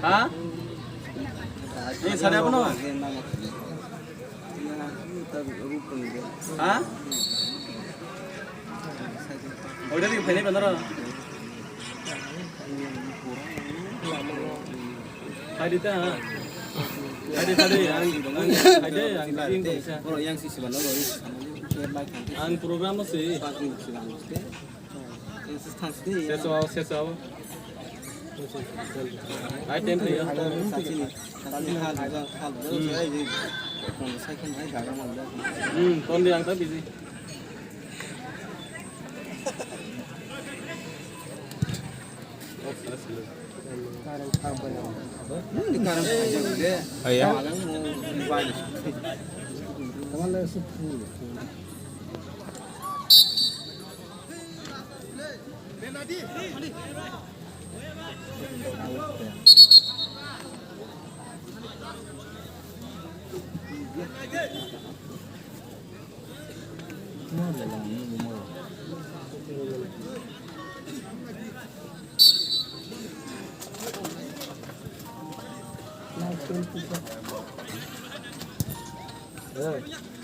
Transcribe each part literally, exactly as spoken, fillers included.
Ha? Ni sare abono? Ha? Oida di phainai bandaro. Phaidi ta, ha? Phaidi, phaidi, ang, ang, phaidi, ang, ang, ang, Boro yang si siban lo, boro yang si siban lo. Ang program o si. Seso, seso. Ai, ten thai. Hmm, ton di ang ta busy. Aya.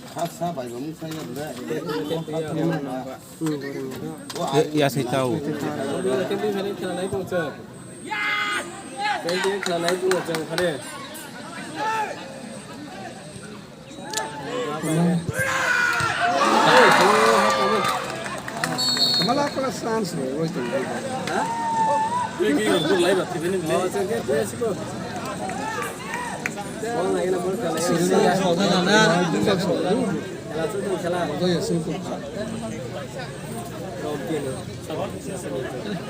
Khaksa bai bo mungsa ya bwle. Ya sai tau. Mala kala sans lo, oi to.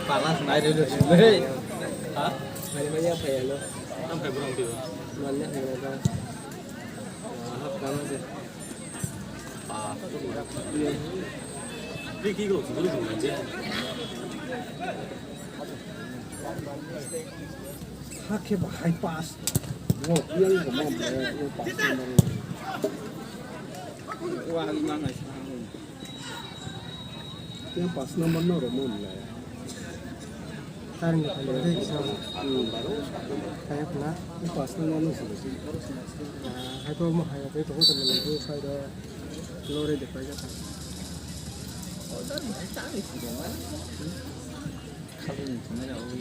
Pala nai re lo. Ha? Mari maya phaya lo. Tam phai burang tiyo. Manne phaya lo. Hap kama se. Hakhe bahai pass. Bo yang ko mo mo pass number. Wa nang ai sa. Yang pass number no ro mo mo. Tarang de kisa. Kaya pula. Pass number no si. Hai to mo hai to hotel ni sai do. Lore de kaya. Khabini thumnairok o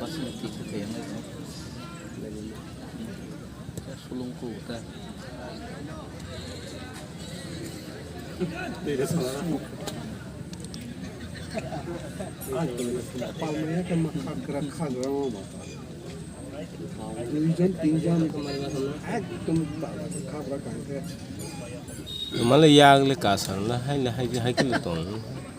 bus no twi khe yang lai tongo. Sulung ku ta. Palmaya khe ma khagra khagra ma ba. Duijon tinjon ekdom khagra kangkhe. Mala yak le kasar na hai le hai hai khe le tong.